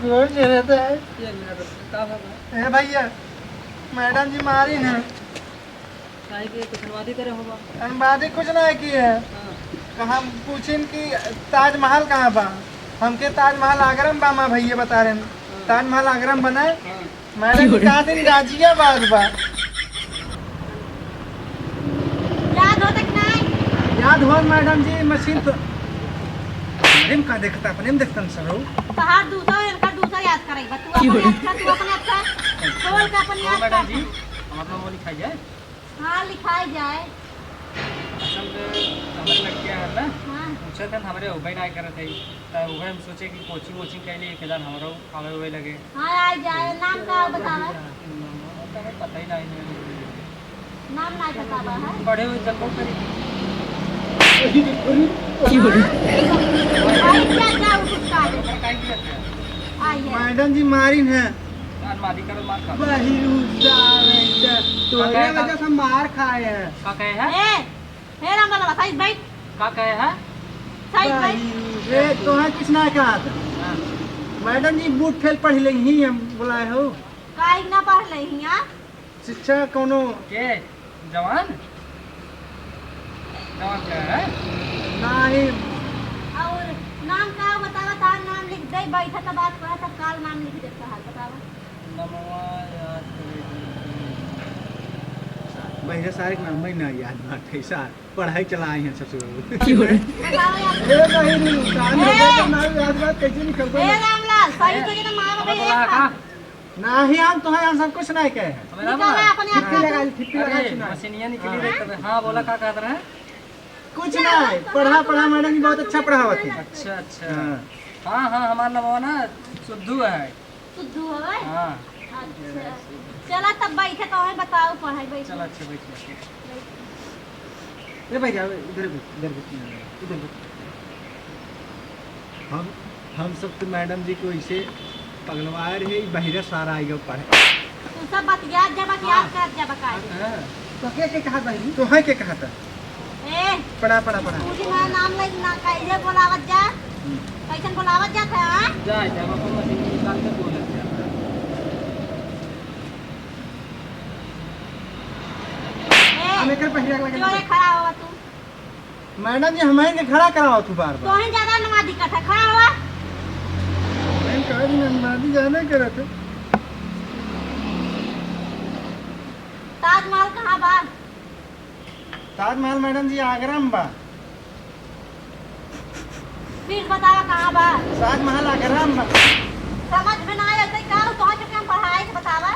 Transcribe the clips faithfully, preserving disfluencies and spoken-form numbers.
गोड़ छू लेता है। ये ना रो, का बात है? ए भैया, मैडम जी मारी ना। काहे के कुछ अनुवादी करे होबा? अनुवादी कुछ ना किए। हाँ। तो हम पूछिन कि ताजमहल कहाँ बा? हमके ताजमहल आगरा में बा, माँ भैया बता रहे हैं। हाँ। ताजमहल आगरा में बना है। हाँ। मैडम जी, का दिन गाजियाबाद बा। याद होता कि नहीं? याद हो मैडम जी, मशीन तो अपने में का देखता, अपने में देखतन सर हो। तहार दूसरा, इनका दूसरा याद करेगा। तू अपने अच्छा, तू अपने अच्छा। खोल के अपने याद कर। मैडम जी, हम अपना वो लिखाई जाए। हाँ, लिखाई जाए। असल में हमरे लड़किया है ना, हाँ। पूछत हन, हमरे होबे ना करत है, त उहे हम सोचे कि कोचिंग वोचिंग कैले एक दान हमरो आवे हुए लगे। हाँ, आ जाए। नाम का बतावा? नाम तो हमें पता ही नहीं है। नाम नहीं बतावा है? पढ़े हुए जब करी। की हो रही? आई क्या, क्या हो सकता है? पर काहे की रहते हैं? आई है। मैडम जी मारिन है। यार, मारी करो, मार खा। वही उल्टा है, इधर। तोहरे का कहे वजह से मार खाए हैं। का कहे है? ए, हे रामलाल, साइड बैठ। का कहे है? साइड बैठ। वही, ए, तोहे कुछ ना कहा था। हाँ। मैडम जी, बूट फेल पढ़ ले ही हम बुलाए हो। काहे ना पढ़ ले ही, हाँ? शिक्षा कौनो के? जवान? जवान क्या है? नाही। और नाम का बतावा, तार नाम लिख दे, बैठा त बात कहा, तब काल नाम लिख देता है, बतावा। नमवा याद करे। भैया सारे के नाम ही ना याद बात है, सार पढ़ाई चला आई हैं सबसे बड़ी। बतावा यार। ए, नहीं, नहीं, कान ए! में तो नाम याद बात कैसे निकल गया? ए, रामलाल, सही ए, तो ये तो माँ बाप हमें बोला है का? नाही, हम तोहे हम सब कुछ नहीं कहे हैं। हमें ना निकाला बोला। अपने आप ठिप्पी का लगा, तू। ठिप्पी लगा अरे, सुना। मशीनिया निकली हाँ? रही तब। हाँ, बोला, का कहत रहे? कुछ नहीं, पढ़ा, पढ़ा, मैडम जी बहुत अच्छा पढ़ावत है। अच्छा, अच्छा। हाँ। हाँ, हाँ, हमार नाम ना सुद्धू है। सुद्धू है? हाँ। अच्छा। चला तब बैठे तो हमें बताओ, पढ़ाई बैठे। चला, अच्छा, बैठ, बैठ। ए भाई, जाओ, इधर बैठ, इधर बैठ, इधर बैठ। हम, हम सब तो मैडम जी को इसे पगलवाए रहे, ई बहिरा सारा आइगा पढ़े। तू सब बतियात जा, बतियात हाँ। करत जा, बकाई। हाँ। तो के, के कहा बहिनी? तो है के कहा था? ए, पढ़ा, पढ़ा, पढ़ा। तू जी हमारा नाम ले ना, कैसे बोलावत जा? हम्म। कैसन बोलावत जा था, हाँ? जा, जा, अपन मशीन निकाल के बोलत जा। ए, हम एकर पहिरा के लगे क्यों रे खड़ा हुआ तू? मैडम जी, हमारे के खड़ा कराओ तू बार बार। तोहे ज्यादा नमाज दिक्कत है, खड़ा हुआ। मैम कहा जी, नमाजी जाने करत है। ताजमहल कहाँ बा? ताजमहल मैडम जी आगरा में बा। फिर बतावा कहाँ बा? ताजमहल आगरा में बा। समझ में ना आए, ऐसे का हो, तोहर के हम पढ़ाई से बतावा।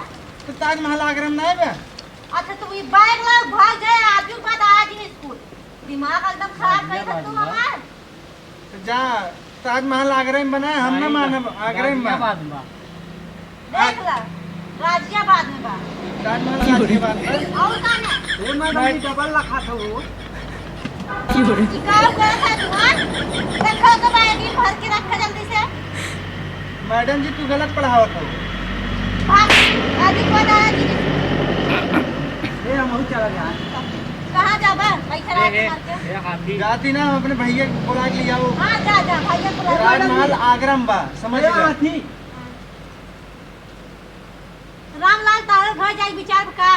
तो ताजमहल आगरा में नहीं बा। अच्छा, तू ई बैग ला, भाग जाए, आजू के बाद आया जी स्कूल। दिमाग एकदम खराब कर दे तू हमार। तो जा, ताजमहल आगरा में बना है, हम ना मानब, आगरा में बा। देख ला, गाजियाबाद में बा। ताजमहल गाजियाबाद में। और का ना? ए मैडम जी, डबल लखा था वो। की हो रही? ई का हुआ था तुम्हार? देखो तो बैग में भर के रखा जल्दी से। मैडम जी, तू गलत पढ़ावत हो। भाग, अधिक बताया जी। ए, हम बहुत चला गया। कहाँ जाबा? बैठे रहा ए, ए, मार के। ए, हाथी। जाती ना, हम अपने भैया को बुला के ले आओ। हाँ, जा, जा, भैया को बुला ले। ताजमहल आगरा में बा, समझ ए, गए? हाथी। रामलाल, तारे घर जाए विचार बा का?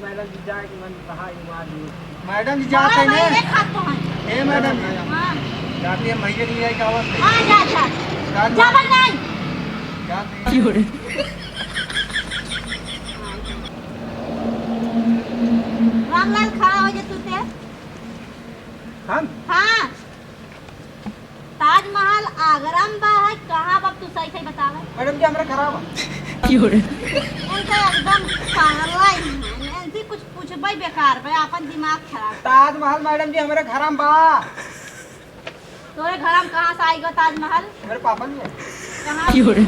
मैडम जी, जाए के मन कहा, ये मार दिए। मैडम जी, जाते हैं ना। एक हाथ तो है। ए, मैडम जी। हाँ। जाते हैं, भैया के लिए आए के आवाज नहीं। हाँ, जा, जा। जा, जा। जा, बन नहीं। जाते हैं। रामलाल, खड़ा हो जा तू ते। हम? हाँ। ताजमहल आगरा में बा है, कहाँ बा तू सही सही बतावा। मैडम जी, हमरा घरा बा। की हो रे? इनका एकदम पागल है, इनसे कुछ पूछबे बेकार बा, अपन दिमाग खराब। ताजमहल मैडम जी, हमरे घरा में बा। तोरे घरा में कहाँ से आइगा ताजमहल? मेरे पापा जी है। कहाँ? की हो रे?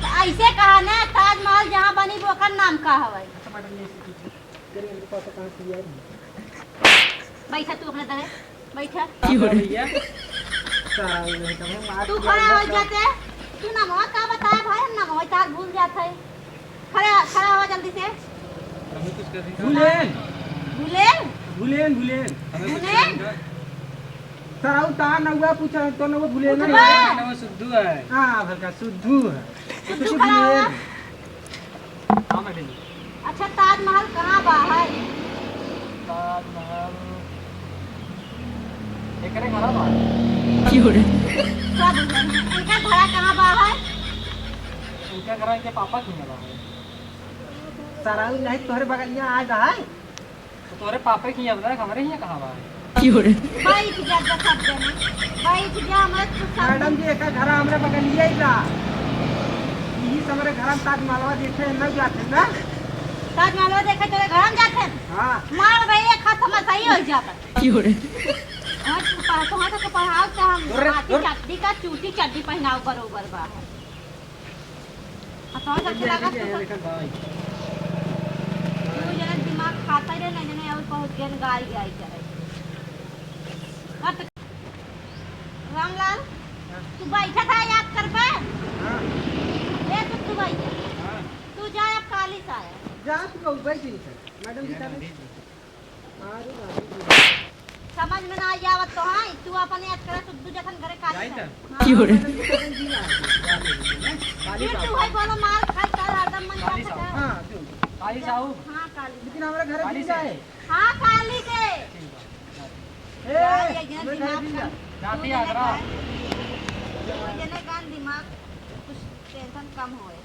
तो ऐसे कहा ना, ताजमहल जहाँ बनी, वो ओकर नाम का हवे? अच्छा मैडम जी, ऐसे पूछे। तेरे मेरे पापा कहाँ से आए? बैठा तू अपने दरे, बैठा। की हो रही? भैया। सारा ये तो हम आज तू खड़ा हो जाते, तू नमवा का बताया भाई, हम नमवा तार भूल जात है। खड़ा, खड़ा हो जल्दी से। हमें कुछ कर रही है। भूलेन। भूलेन? भूलेन, भूलेन। हमें कुछ भूलेन? कर रही है। सराऊ, तार नउआ पूछा, तो नउआ भूले ना। उठबा। नउआ सुद्धू है। हाँ, भलका सुद्धू है। सुद्धू कुछ का भूले है? ना। हाँ, मैडम जी। अच्छा, ताजमहल कहाँ बा है? ताजमहल एकरे घरा बा। का बुझे? इनका घरा कहाँ बा है? इनका घरा इनके पापा के यहाँ बा है। सराऊ नहीं, तोहरे बगलिया आ जा है। तो तोरे पापे की अब तक हमरे हियाँ कहाँ बा? बैठ जा, जा सब जने। बैठ जा, हमरे कुछ समझ मैडम जी, एका घर हमरे बगलिया ही बा। यही से हमरे घर में ताजमहलवा देखे न जाते ना। ताजमहलवा देखे तोरे घर में जाते हैं? हाँ। मार भाई, एक हाथ हमर सही हो जाता। और तू पढ़-, तोहरा के पढ़ाओ तो हम अरे, हाथी अरे। चड्डी का चूटी चड्डी पहनाओ बरोबर बा। आ तोहर सबसे लागत तो सब तू जना दिमाग खाता रहे ना, जने और बहुत जन गाय गाय करे। कट। रामलाल, हाँ। तू बैठा था, याद कर बे? हाँ। ए, तू, तू बैठा। हाँ। तू जा, अब काली सा आया। जा, तू बैठ नहीं सर। मैडम जी, मैडम जी। समझ में ना आवत तो है, तू अपन याद करे, तू दू जखन घरे काली जाई सा। त? हाँ। की हो रे? फिर तू है बोलो, मार खाई का हरदम मन काली जाता सा। है। हाँ, जो। काली साहू। हाँ, काली। लेकिन हमारे घर काली भी से। जाए। हाँ, काली के। ठीक बा। ए, काली एक जन हमारे घर दिमाग भी कम, जाए। जाती तू जने आगरा। का, तू जने का दिमाग कुछ tension कम होए।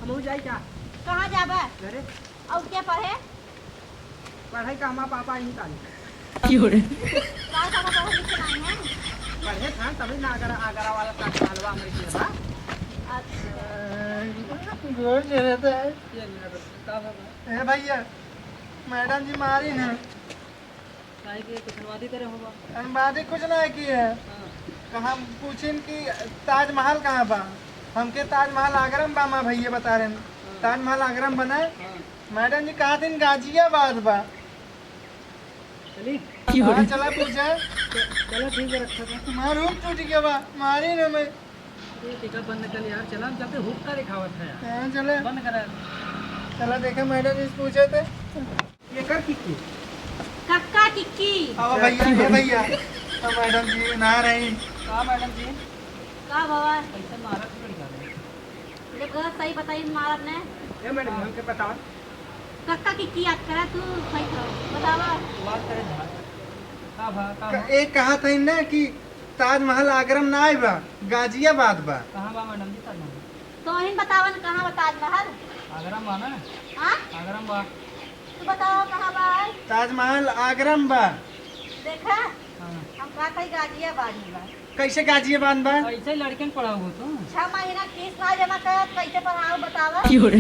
हम हो जाए क्या? कहाँ जाबा? घरे। और क्या पढ़े? पढ़ाई का हमारा पापा यहीं तानी। की हो रे? का का पढ़े लिखे नहीं है? पढ़े था तभी ना आगरा, आगरा वाला ताजमहलवा हमरे के बा। अच्छा। गोर से रहता है। ये नहीं रहता, का बाबा? ए भैया, मैडम जी मारी ना। काहे के कुछ अनुवादी करे होबा? अनुवादी कुछ ना किए। हाँ। तो हम पूछिन कि ताजमहल कहाँ बा? हमके ताजमहल आगरा में बा, माँ भैया बता रहे हैं। हाँ। ताजमहल आगरा में बना है। हाँ। मैडम जी कहा दिन गाजियाबाद बा। चली? हाँ, चला पूछे। च-, चलो ठीक है, रखा था। तुम्हारा रूम टूट गया बा, मारी ना मैं। अरे, टीका बंद कर यार, चला, हम चलते हुक्का दिखावत है यार। हाँ, चले। बंद करा। चला देखे, मैडम जी से पूछे थे। ये कर किक्की। कक्का किक्की। आओ भैया, ये भैया। तो मैडम जी ना रही। का मैडम जी? का बाबा? कैसे मारत लड़का रे? जब गलत सही बताई मारत ने। ए मैडम, हाँ। हमके बताओ। कक्का किक्की याद करा तू, सही करो। बतावा। बात करे जा। का भा, का क-, भा? एक कहा था ना कि ताजमहल आगरा में ना आए बा, गाजियाबाद बा। कहाँ बा मैडम जी ताजमहल? तो इन बतावन कहाँ बा ताजमहल? आगरा में बा ना? हाँ? आगरा में बा। तू बतावा कहाँ बा? ताजमहल आगरा में बा। देखा? हाँ। हम कहा था गाजियाबाद में बा। कैसे गाजियाबाद बा? ऐसे लड़कन पढ़ाओ तू। छह महीना फीस ना जमा करत, कैसे पढ़ाओ बतावा? की हो रे?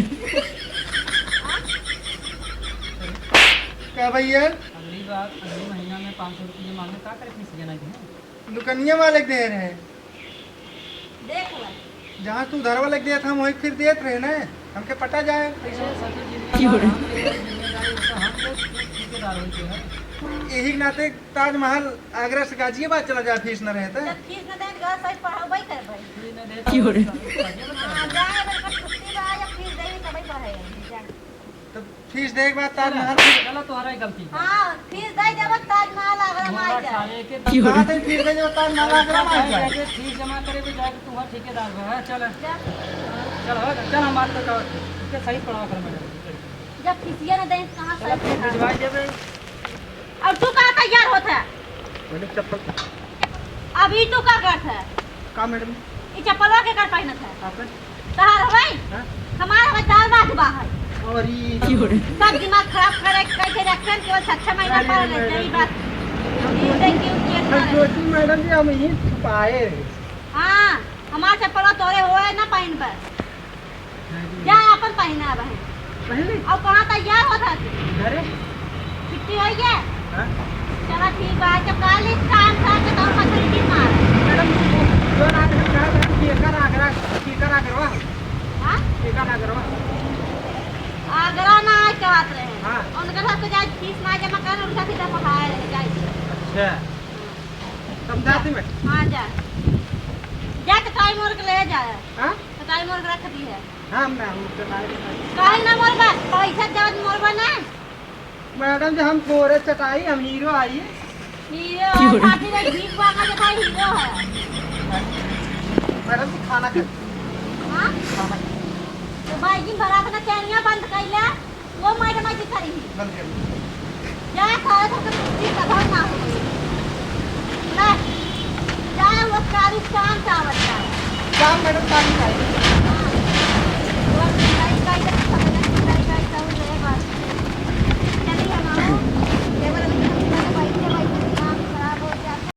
हाँ? का भैया? अगली बार, अगले महीना में पाँच सौ रुपये मांगे, का करे फीस देना है? दुकनिया वाले के दे रहे। देख ले। जहाँ तू उधारवा लग गया था, हम वहीं फिर देत रहे ना, हमके पटा जाए पैसा। की हो रे? यही के नाते ताजमहल आगरा से गाजियाबाद चला जाए, फीस न रहे तो। जब फीस न दें, घर से पढ़ाबे करबे। की हो रे? हाँ, जाए, अगर छुट्टी बा या फीस देबे, तबे पढ़े, जा। तो फीस देख बा, ताजमहल की। चलो, तोहरा ही गलती बा। हाँ, फीस दे देबो, ताजमहल आगरा में आ जाए। की हो रे? बात है, फीस दे देबो, ताजमहल आगरा में आ जाए। फीस जमा करे भी जाए, तू वहाँ ठेकेदार बा, हाँ, चल। जा। चल, हो, चल, हम बात करता हूँ। इसके सही पढ़ाओ कर, मैडम। जब फीसिया न दें, कहाँ से चलो, फीस भिजवा देबे। और तू कहाँ तैयार होत है? मैंने चप्पल अभी तू का करत है? का मैडम? ई चप्पलवा के कर पहनत है? आपन? तहार हवई? हाँ? हमार हवई दाल भात बा है। और ई की हो रे? सब दिमाग खराब करे, कह के रखे केवल छह छह महीना अरे पढ़ ले, मैडम। यही बात। हम ई देखिए, उ चेक हम करे। सोची मैडम जी, हम यहीं छुपाए रहे। हाँ, हमार चप्पलवा तोरे होए ना पहनबे। जा, आपन पहिना बहन। पहले? और कहाँ तैयार होत है तू? घरे। छुट्टी होई है? हाँ। चला ठीक बा, जब काली शाम से आके तो मछली की मार। मैडम, जो रात में कहा था कि एकर आगरा, एकर आगरवा। हाँ? एकर आगरवा। आगरा ना आए के बात रहे। हाँ। उनकर साथ तो जाए, फीस ना जमा कर, उनका सीधा पठाए रहे, जाए। अच्छा। हाँ। समझाती मैं। हाँ, जा। जा तो टाइम और के ले जा। हाँ? चटाई मोर के रख दी है। हम ना, हम चटाई नहीं। काहे ना मोरबा? पैसा देवत मोरबा ना। मैडम जी, हम थोड़े चटाई, हम हीरो आई। हीरो है, पार्टी में भीख मांगा के भाई हीरो है। मैडम जी, खाना खाइए। हाँ? खाना खाइए। तो भाई जी, बरात में चैनिया बंद कैले, वो मैडम जी करी। बंद कर। जा, सारे सबके कुर्सी कभर ना हो। ले, जा, वो चालीस काम चावल का। काम मैडम, काम चाहिए।